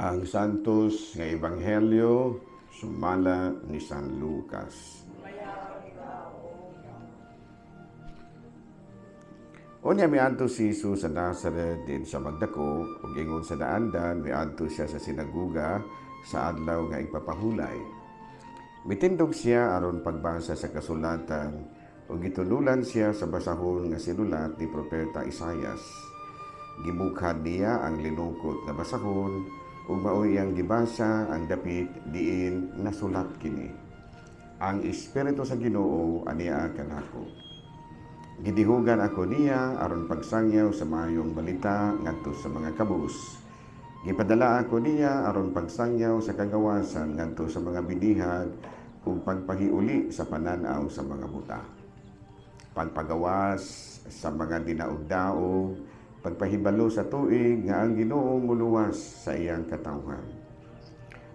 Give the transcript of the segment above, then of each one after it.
Ang Santos nga Ebanghelyo sumala ni San Lucas. Unya miadto si Jesus sa Nazaret diin siya magdako, ug ingon sa daandan miadto siya sa sinaguga sa adlaw nga igpapahulay. Mitindog siya aron pagbasa sa kasulatan ug gitunulan siya sa basahon nga sinulat ni Propeta Isayas. Gibukhad niya ang linukot nga basahon ug mao iyang gibasa ang dapit diin nasulat kini: "Ang Espiritu sa Ginoo ania kanako. Gidihugan ako niya aron pagsangyaw sa maayong balita ngadto sa mga kabus. Gipadala ako niya aron pagsangyaw sa kagawasan ngadto sa mga binihag ug pagpahiuli sa panan-aw sa mga buta. Pagpagawas sa mga dinaog-daog, pagpahibalo sa tuig nga ang Ginoo muluwas sa iyang katawhan."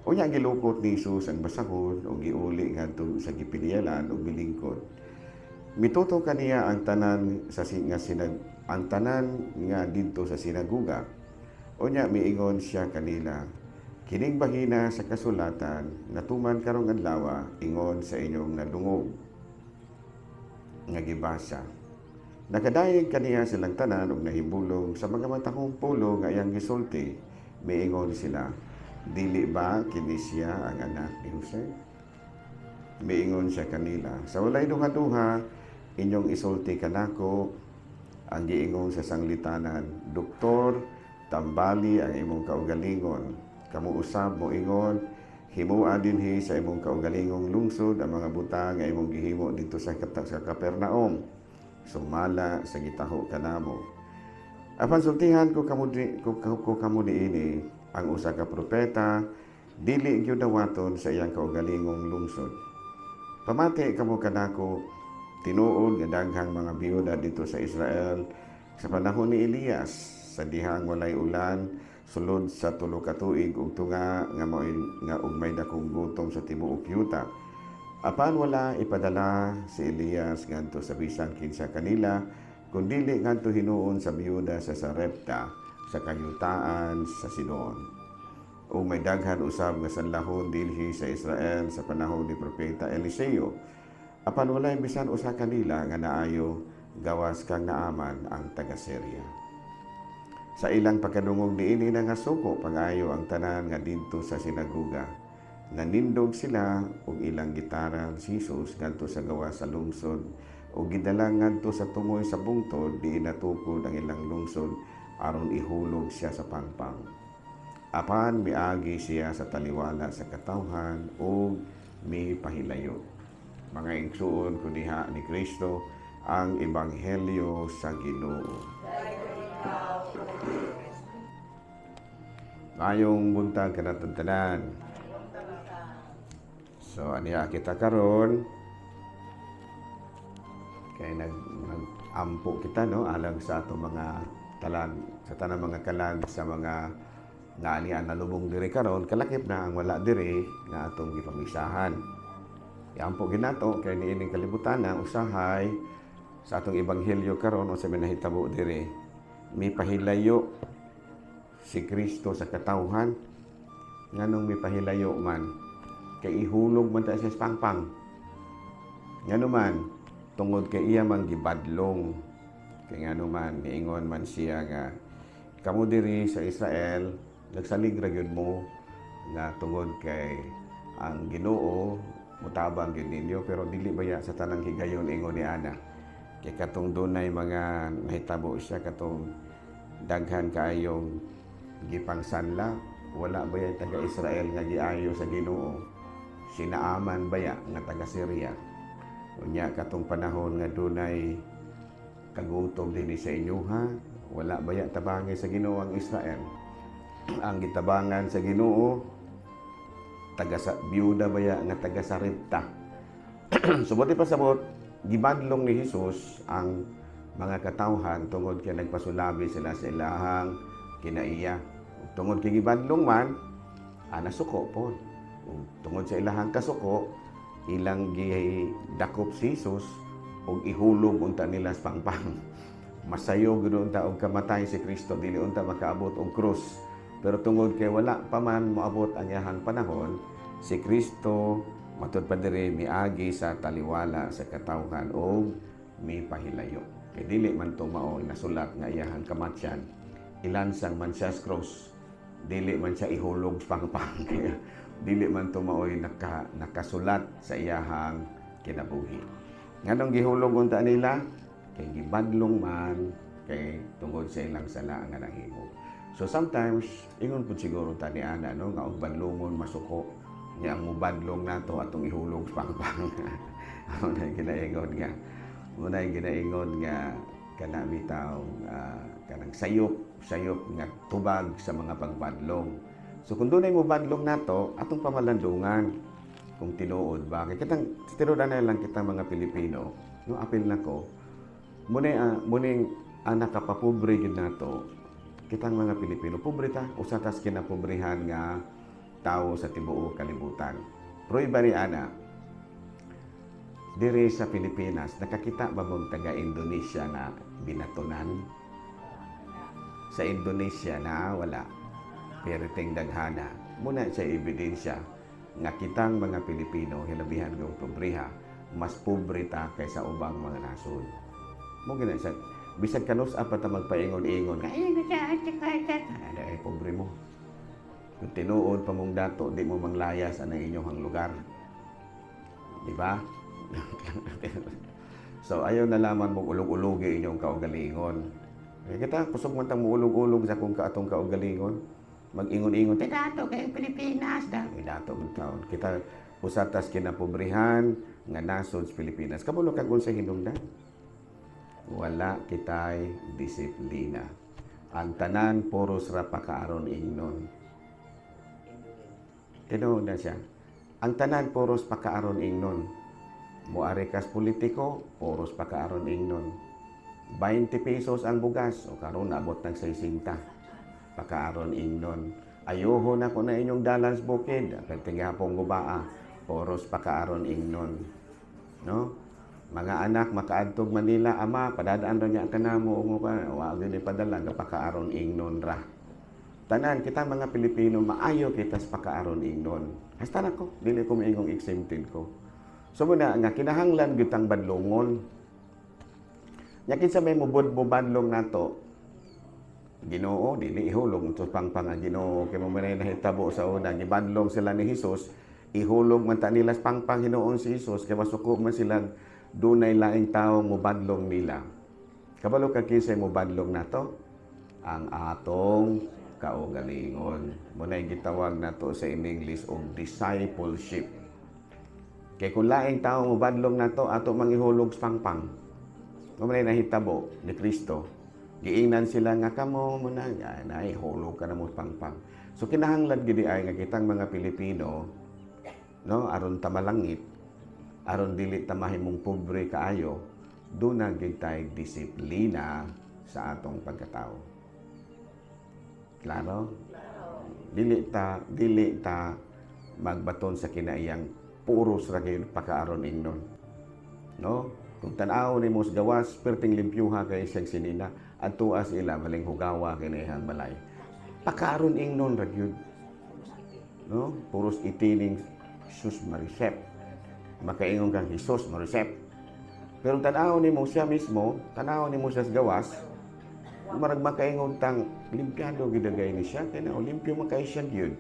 Unya gilukot ni Jesus ang basahon ug giuli ngadto sa gipinialan ug milingkod. Mituto kaniya ang tanan sa nga sinag ang tanan nga didto sa sinaguga. Unya miingon siya kanila, "Kining bahina sa kasulatan natuman karong adlaw ingon sa inyong nadungog nga gibasa." Nakadayeg kaniya silang tanan ug nahibulong sa mga matahong pulong nga iyang gisulti. Miingon sila, "Dili ba kini siya ang anak ni Jose?" Miingon siya kanila, "Sa walay duha-duha, inyong isulti kanako ang giingon sa sanglitanan, 'Doktor, tambali ang imong kaugalingon.' Kamo usab moingon, 'Himoa dinhi sa imong kaugalingong lungsod ang mga butang nga imong gihimo didto sa Capernaum,' sumala sa gitaho kanamo. Apan sultihan ko kamo niini, ang usa ka propeta dili gyud dawaton sa iyang kaugalingong lungsod. Pamati kamo kanako, tinuod nga daghang mga biyuda didto sa Israel sa panahon ni Elias, sa dihang walay ulan sulod sa 3 ka tuig ug tunga nga maoy nga ug may dakong gutom sa tibuok yuta. Apan wala ipadala si Elias ngadto sa bisan kinsa kanila, kundili ngadto hinuon sa biyuda sa Sarepta sa kayutaan sa Sidon. Ug may daghan usab nga sanlahon dinhi sa Israel sa panahon ni Propeta Eliseo. Apan walay bisan usa kanila nga naayo gawas kang Naaman ang taga Syria." Sa ilang pagkadungog niini, nangasuko pag-ayo ang tanan nga didto sa sinaguga. Nanindog sila ug ilang gitaran si Jesus ngadto sa gawas sa lungsod ug gidala ngadto sa tumoy sa bungtod diin natukod ang ilang lungsod aron ihulog siya sa pangpang. Apan miagi siya sa taliwala sa katawhan ug mipahilayo. Mga igsuon ko diha ni Kristo, ang ebanghelyo sa Ginoo. Maayong buntag kanatong tanan. So aniya kita karon kay nag-ampo kita, no, alang sa ato mga talag, sa tanang mga kalag, sa mga nga aniya nalubong diri karon, kalakip na ang wala diri nga atong gipamisahan. Iampo ginato kay niining kalibutan na usahay sa atong ebanghelyo karon, unsa may nahitabo diri? Mipahilayo si Kristo sa katawhan. Nganong mipahilayo man? Kay ihulog man ta sa pangpang. Ngano man? Tungod kay iya man gibadlong. Kay ngano man, niingon man siya nga kamo diri sa Israel nagsalig ra gyud mo nga tungod kay ang Ginoo mutabang gyud ninyo, pero dili baya sa tanang higayon ingon ni ana. Kay katong dunay mga nahitabo siya, katong daghan kaayong gipangsanla, wala baya taga Israel nga giayo sa Ginoo? Si Naaman baya nga taga Syria. Unya katong panahon nga dunay kagutom dinhi sa inyoha, wala baya tabangi sa Ginoo ang Israel? Ang gitabangan sa Ginoo, taga sa biyuda baya nga taga Sarepta? So buot ipasabot, gibadlong ni Jesus ang mga katawhan tungod kay nagpasulabi sila sa ilahang kinaiya. Tungod kay gibadlong man, nasuko pod. Ug tungod sa ilahang kasuko, ilang gidakop si Jesus ug ihulog unta nila sa pangpang. Masayo gud unta og kamatay si Kristo, dili unta makaabot og krus. Pero tungod kay wala pa man moabot ang iyahang panahon, si Kristo, matud pa diri, miagi sa taliwala sa katawhan og mipahilayo. Kay dili man to mao nasulat nga iyahang kamatyan. Ilansang man siya sa cross. Dili man siya ihulog sa pangpang. Kaya dili man to maoy nakasulat sa iyahang kinabuhi. Nganong gihulog unta nila? Kay gibadlong man kay tungod sa ilang sala nga nahimo. So sometimes ingon pud siguro ta ni ana, no, nga og badlongon masuko nya, ang mubadlong nato atong ihulog sa pangpang. Mo na ginaingon nga kana bitaw kanang sayop sayop nga tubag sa mga pagbadlong. So kung dunay mobadlong nato, atong pamalandungan kung tinuod ba. Kay kitang tinuod na lang kita mga Pilipino, no, apil nako. Muna nakapapobre gid nato kitang mga Pilipino. Pobre ta, usa tas kinapobrehan nga tao sa tibuok kalibutan. Pero iba ni ana, dire sa Pilipinas, nakakita ba mong taga Indonesia na binatonan? Sa Indonesia na wala. Perteng daghana. Muna sa ebidensya nga kitang mga Pilipino, hilabihan ng pobreha, mas pobre ta kaysa ubang mga nasod. Mo gina sa bisag kanus pa ta magpaingon-ingon nga ay ay pobre mo. Kung tinuod pa mong dato, di mo manglayas ang inyong lugar. Di ba? So ayaw na laman mong ulog-ulogi inyong kaugalingon. Kaya kita, kusog man tang muulog-ulog sa kung kaatong kaugalingon. Mag-ingon-ingon, "Tay dato kay Pilipinas, da." Ay, dato man taon. Kita usa tas kinapobrihan nga nasod sa Pilipinas. Kabulo kag unsa hinungdan? Wala kitay disiplina. Ang tanan puros ra pakaaron ingnon. Tinuod na siya. Ang tanan puros pakaaron ingnon. Muari kas politiko, puros pakaaron ingnon. 20 pesos ang bugas, o karon abot ng 60. Pakaaron ingnon. Ayuho na ko na inyong dalan sa bukid, kay tingapong gubaa, puros pakaaron ingnon. No? Mga anak makaadtog Manila, "Ama, padadaan ra niya kanamo," ug ka wa gyud padala, pakaaron ingnon ra. Tanan kita mga Pilipino, maayo kita sa pakaaron ingnon. Hasta nako, dili ko maingong exempted ko. So muna nga kinahanglan gyud tang badlongon. Nya kinsa may mubod mobadlong nato? Ginoo, dili ihulog to pangpang ang Ginoo kay mo man nahitabo sa una, gibadlong sila ni Jesus, ihulog man ta nila sa pangpang hinuon si Jesus kay masuko man sila dunay laing tawo mobadlong nila. Kabalo ka kinsay mobadlong nato? Ang atong kaugalingon. Muna gitawag nato sa in English og discipleship. Kay kung laing tao mobadlong nato, ato mangihulog sa pangpang. Mao man nahitabo ni Kristo. Giingnan sila nga kamo mo na na hulog ka na mo pangpang. So kinahanglan gid ay nga kitang mga Pilipino, no, aron ta malangit, aron dili ta mahimong pobre kaayo, duna gid tay disiplina sa atong pagkatao. Klaro? Dili ta magbaton sa kinaiyang puros ra kayo pakaaron ingnon. No? Kung tan-aw nimo sa gawas, perting limpyuha kay siyang sinina, adtuas ila baling hugawa kinihang balay. Pakaaron ingnon ra gyud. No? Puros itining Jesus Marisep. Makaingon kang Jesus Marisep. Pero tan-aw nimo siya mismo, tan-aw nimo siya sa gawas, marag makaingon tang limpyado gid ni siya kay na limpyo man kay siya gyud.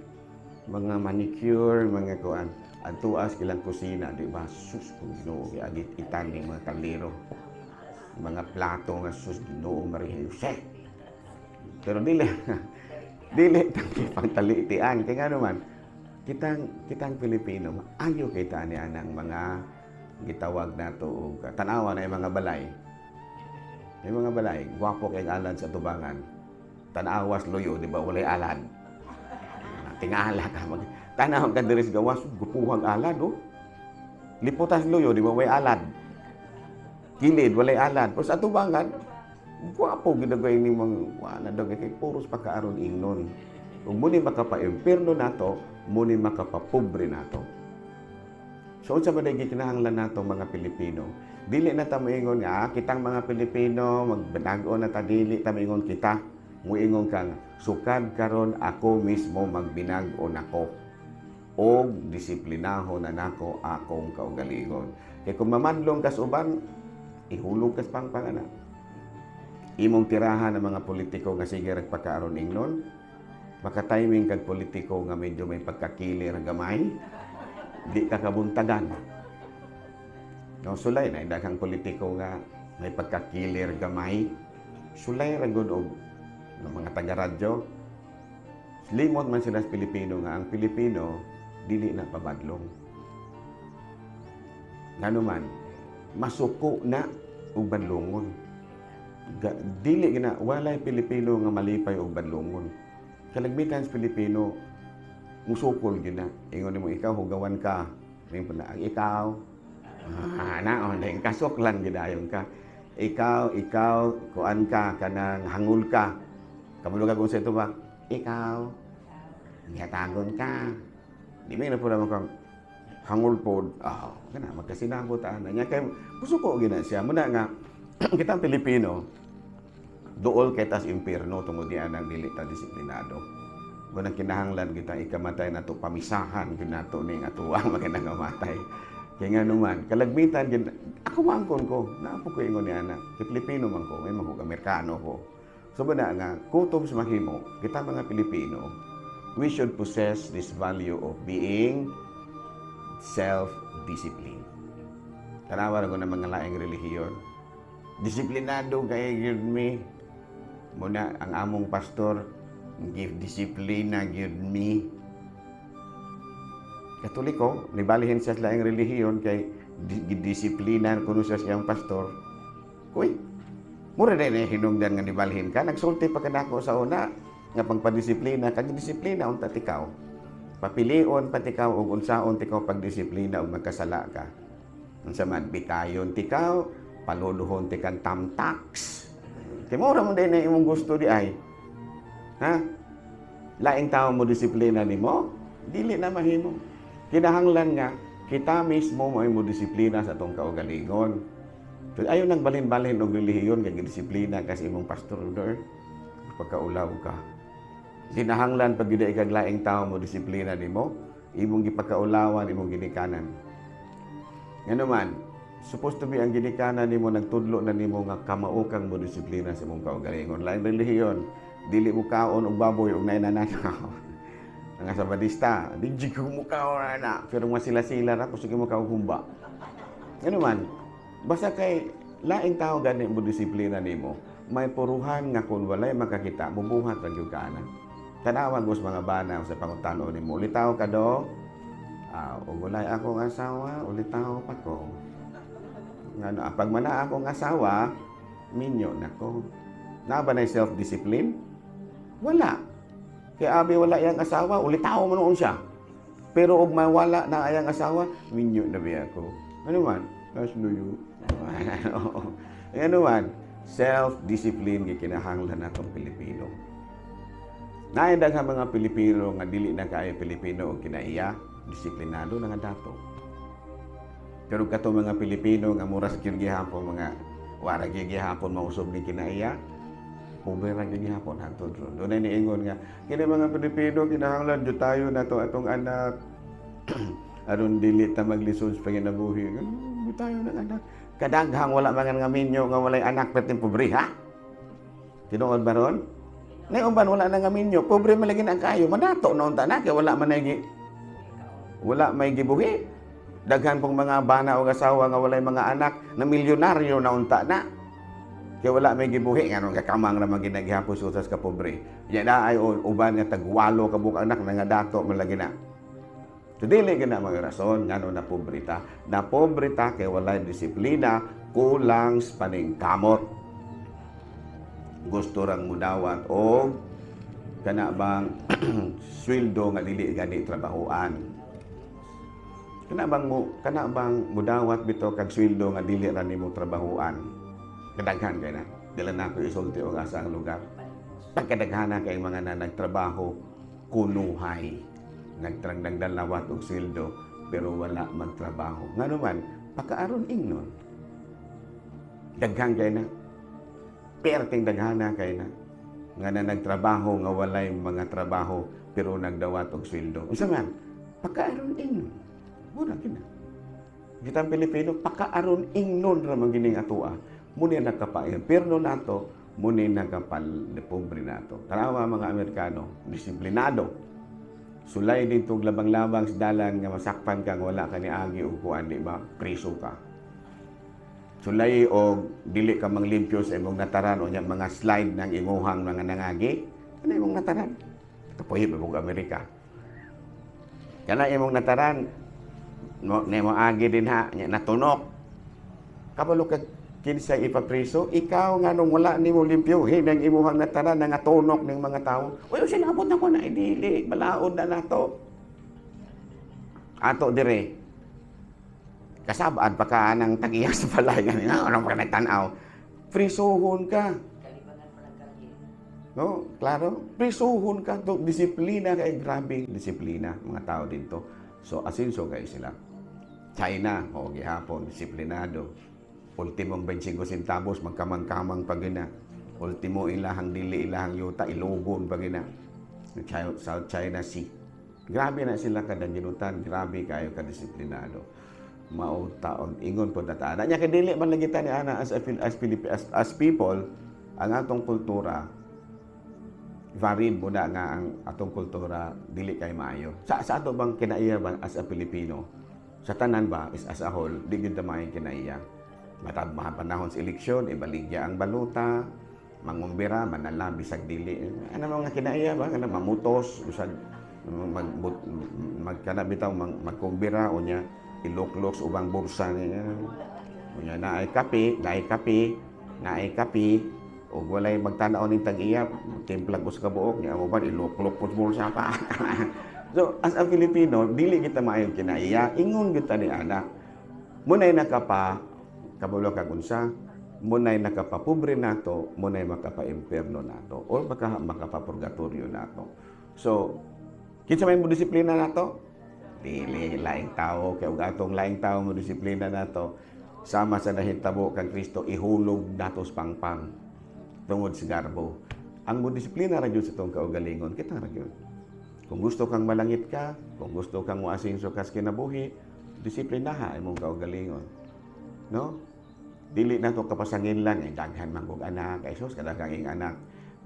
Mga manicure, mga kuan. Adtuas ilang kusina, di ba? Sus, kung Ginoo, agit itan ning mga kaldero. Mga plato nga sus, Ginoo Maria Jose. Pero dili dili tang pangtalitian kay ngano man kitang kitang Pilipino maayo kita ni anang mga gitawag nato og tan-awa na yung mga balay. Yung mga balay, gwapo kay alad sa tubangan. Tan-awas luyo, di ba? Walay alad. Tingala ka mag tanaw ka diri sa gawas, gupuhang alad, oh. Liputas luyo, di ba walay alad? Kilid walay alad. Pero sa tubangan, gwapo gid kay ni mga wala daw kay puros pakaaron ingnon. Ug muni makapa-impierno nato, muni makapapobre nato. So unsa ba day gikinahanglan nato mga Pilipino? Dili na ta moingon nga ah, kitang mga Pilipino magbanag-o na ta, dili ta moingon kita. Muingon kang sukad karon, ako mismo magbinag-o nako og disiplinahon na nako akong kaugalingon. Kay kung mamadlong kas uban, ihulog kas pangpang ana. Imong tirahan ang mga politiko nga sige rag pagkaaron ingnon, maka-timing kag politiko nga medyo may pagkakilir gamay, di ka kabuntagan. No, sulay na daghang politiko nga may pagkakilir gamay. Sulay ra gud og ng mga taga-radyo. Limot man sila sa Pilipino nga ang Pilipino dili na pabadlong. Ngano man, masuko na og badlongon. Dili gina, walay Pilipino nga malipay og badlongon. Kalagmitan sa Pilipino musukol gina. Ingon nimo, "Ikaw, hugawan ka." Ingon na ang ikaw. Ah, na oh, dahil kasuklan gidayon ka. Ikaw, ikaw, kuan ka, kanang hangul ka. Kabalo ka kung sa ito ba? Ikaw, gihatagon ka. Di ba na po naman kang hangul pod? Ah, kana magkasinabot ana nya kay musuko gina siya. Muna nga kitang Pilipino duol kay tas impierno tungod di anang dili ta disiplinado. Munang kinahanglan kita ikamatay nato, pamisahan gyud nato ning atuang makinangamatay. Kay nga naman, kalagmitan gid ako maangkon ko, naa po ko ingon ni ana. Kay Pilipino man ko, may mga Amerikano ko. So ba na nga kutob sa mahimo, kita mga Pilipino, we should possess this value of being self-discipline. Tanawa ra ko ng mga laing relihiyon. Disiplinado kay gyud mi. Muna ang among pastor give disiplina gyud mi. Katoliko, nibalihin siya sa laing relihiyon kay gidisiplina kuno siya siyang pastor. Uy, mura na hinungdan nga nibalhin ka. Nagsulti pa kanako sa una nga pangpadisiplina, kag disiplina unta tikaw. Papilion pa tikaw og unsaon tikaw pagdisiplina og magkasala ka. Unsa man, bitayon tikaw, paluluhon tikang tamtax. Kay mura mo din na imong gusto di ay. Ha? Laing tao mo disiplina nimo, dili na mahimo. Kinahanglan nga kita mismo mo mo disiplina sa atong kaugalingon. So, ayaw nang balhin-balhin og relihiyon kay disiplina kasi imong pastor door pagkaulaw ka. Kinahanglan pag gyud ikag laing tao mo disiplina nimo, imong gipagkaulawan imong ginikanan. Ngano man, supposed to be ang ginikanan nimo nagtudlo na nimo nga kamao kang mo disiplina sa imong kaugalingon. Laing relihiyon, dili mo kaon og baboy og naay nananaw. Nga sa Badista, di jud ko mo kaon na. Pero nga sila-sila ra kusog mo kaon humba. Ngano man, basta kay laing tao gani mo disiplina nimo, may puruhan nga kung walay makakita, mubuhat ra gyud ka ana. Tanawa gos mga bana sa pangutano nimo, "Ulitaw ka do?" "Ah, ug walay akong asawa, ulitaw pa ko." Ngano, ah, pag mana akong asawa, minyo na ko. Naa ba na self-discipline? Wala. Kaya abi wala yang asawa, ulitaw mo noon siya. Pero og mawala na ayang asawa, minyo na biya ko. Ano man? Kas nuyo. Ano man? Self-discipline gikinahanglan natong Pilipino. Naay daghang mga Pilipino nga dili na kaayo Pilipino og kinaiya, disiplinado na nga dato. Pero kato mga Pilipino nga muras gyud gihapon, mga wara gyud gihapon mausob ni kinaiya, pobre ra gyud gihapon hantod ron. Dunay niingon nga kini mga Pilipino kinahanglan jud tayo nato atong anak aron dili ta maglisod sa panginabuhi. Ganun tayo ng anak. Kadaghang wala man nga minyo nga walay anak perting pobre, ha? Tinuod ba ron? Nay uban wala na nga minyo, pobre man lagi na ang kayo, madato na unta na kay wala man nay wala may gibuhi. Daghan pong mga bana o asawa nga walay mga anak na milyonaryo na unta na. Kay wala may gibuhi, nganong kakamang ra man ginaghapon usas ka pobre. Ya na ay uban nga tagwalo ka buok anak nga dato man lagi na. So dili gina mga rason ngano na pobre ta. Na pobre ta kay walay disiplina, kulang sa paningkamot. Gusto rang mudawat og kana bang sweldo nga dili gani trabahoan. Kana bang mudawat bitaw kag sweldo nga dili ra nimo trabahoan? Kadaghan kay na. Dili na ako isulti og asa ang lugar. Pagkadaghana kay mga na nagtrabaho kunuhay. Nagtrangdangdalawat og sweldo pero wala magtrabaho. Ngano man, pakaaron ingnon. Daghan kay na. Perting daghana kay na. Nga na nagtrabaho nga walay mga trabaho pero nagdawat og sweldo. Unsa man? Pakaaron ingnon. Mura kina. Kitang Pilipino, pakaaron ingnon ra man gining atoa. Muni nakapa-impierno nato, muni nakapal-pobre nato. Tanawa mga Amerikano, disiplinado. Sulay dito labang-labang sa dalan nga masakpan ka nga wala ka ni agi og kuan, di ba? Priso ka. Sulay og dili ka manglimpyo sa imong nataran o nya mga slide ng imuhang mga nangagi. Ano imong nataran? Kapuhi ba mong Amerika? Kana imong nataran, no, nimo agi din ha, nya natunok. Kabalo ka kinsa ipapriso, ikaw nga nung wala nimo limpyo, ang imuhang nataran nga tunok ng mga tao. Uy, sinabot na ko na dili, balaod na nato. Ato dire. Kasabaan pa ka ng tagiya sa balay nga ano pa nagtan-aw. Prisuhon ka. Kalibangan pa ng kalye. No, klaro. Prisuhon ka to, disiplina kay, grabe disiplina mga tao dito. So asinso kay sila. China, o gihapon disiplinado. Ultimong 25 centavos magkamang-kamang pa gina. Ultimo ilahang dili ilahang yuta ilugon pa gina. South China Sea. Grabe na sila kadanginutan, grabe kayo kadisiplinado. Mao taon ingon po ta ana. Nya kay dili man lagi ta ni ana as a, as, Pilipi, as people, ang atong kultura varied mo na nga ang atong kultura dili kay maayo. Sa ato bang kinaiya ba as a Pilipino? Sa tanan ba is as a whole, di gyud ta maayong kinaiya. Matag mga panahon sa eleksyon, ibaligya ang balota, mangumbira, manala bisag dili. Ano mga kinaiya ba? Kana mamutos, bisag mag, magkana bitaw magkumbira o nya iluklok sa ubang bursa niya. Unya naay kape, naay kape, naay kape, ug walay magtan-aw ning tag-iya, timplag us ka buok niya mo ba iluklok pud bulsa pa. So, as a Filipino, dili kita maayong kinaiya, ingon gyud ta ni ana. Munay nakapa kabalo kag unsa, munay nakapapobre nato, munay makapa-impierno nato or baka makapapurgatorio nato. So, kinsa may mo disiplina nato? Dili laing tao kay ug atong laing tao mo disiplina nato sama sa nahitabo kang Kristo, ihulog nato sa pangpang tungod sa garbo. Ang mo disiplina ra gyud sa atong kaugalingon, kita ra gyud. Kung gusto kang malangit ka, kung gusto kang moasinso kas kinabuhi, disiplinaha imong kaugalingon. No? Dili na to kapasangin lang eh, daghan man kog anak, ay sus kadaghang ing anak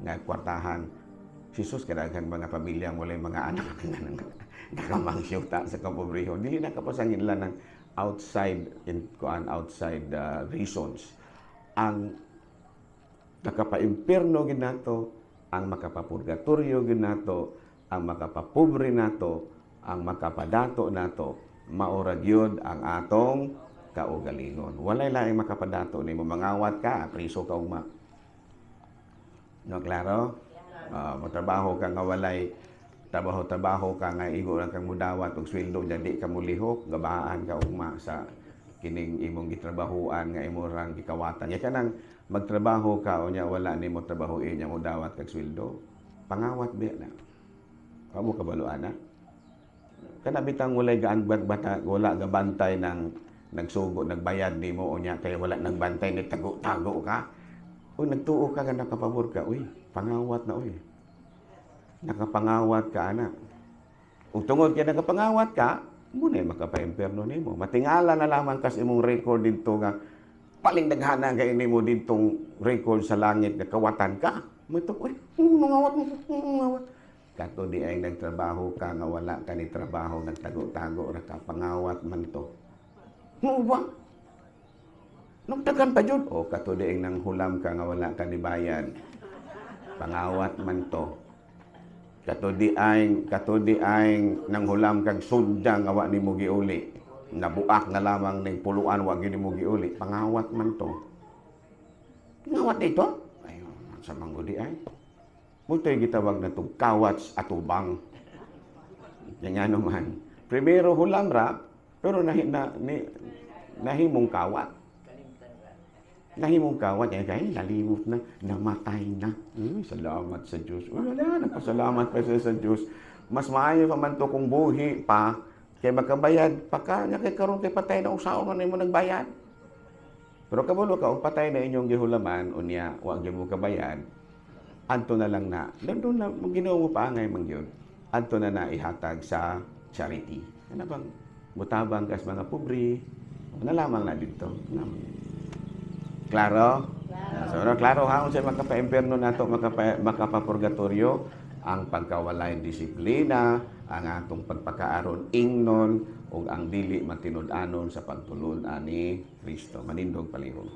nga kwartahan. Si sus kadaghan mga pamilya walay mga anak nakamangsyuta sa kapobrehon. Dili na kapasangin lang ng outside in kuan, outside reasons. Ang nakapaimpierno gid nato, ang makapapurgatorio gid nato, ang makapapobre nato, ang makapadato nato, maora gyud ang atong kaugalingon. Walay laing makapadato nimo, mangawat ka, priso ka ugma. No, klaro? Matrabaho ka nga walay trabaho-trabaho ka nga igo lang kang mudawat og sweldo nya di ka mulihok, gabaan ka ugma sa kining imong gitrabahuan nga imo rang gikawatan. Nya kanang magtrabaho ka unya wala nimo trabahoin nya mudawat kag sweldo, pangawat biya na. Kamo kabalo ana. Kana bitang walay gaan bata, wala gabantay ng nagsugo nagbayad nimo unya kay wala nagbantay ni tago-tago ka. Uy, nagtuo ka nga nakapabor ka. Uy, pangawat na uy. Nakapangawat ka ana. Ug tungod kay nakapangawat ka, muna makapa-impierno nimo. Matingala na lamang kas imong record didto nga paling daghana kay nimo didtong record sa langit nga kawatan ka. Mo uy, mangawat mo, mangawat. Kato di ay nagtrabaho ka nga wala ka ni trabaho, nagtago-tago ra ka, pangawat man to. Mo ba? Nagdagan pa jud. O kato di ay nang hulam ka nga wala ka ni bayad. Pangawat man to. Kato di ay nang hulam kag sunda nga wa nimo giuli. Nabuak na lamang ning puluan wa gyud nimo giuli. Pangawat man to. Pangawat dito? Ay, sa manggudi ay. Muto'y gitawag na tong kawats atubang. Yan nga naman. Primero hulam ra, pero nahi, na, ni, nahimong kawat. Kalimtan ra. Nahimong kawat. Eh, kaya nalimot na, namatay na. Salamat sa Diyos. Uy, wala, nagpasalamat pa siya sa Diyos. Mas maayo pa man to kung buhi pa, kay makabayad pa ka, nya kay karon kay patay na usaon man nimo nagbayad. Pero kabalo ka, og patay na inyong gihulaman, unya, wa gyud mo kabayad, Adto na lang na. Doon na Ginoo mo paangay man gyud. Adto na na ihatag sa charity. Ano bang mutabang kas mga pobre, na lamang na dito. Na. Klaro? Klaro. So, no, klaro ha, unsa makapa-impierno nato, makapa-purgatorio, ang pagkawalay disiplina, ang atong pagpakaaron ingnon, ug ang dili matinud-anon sa pagtulun-an ni Kristo. Manindog palihog.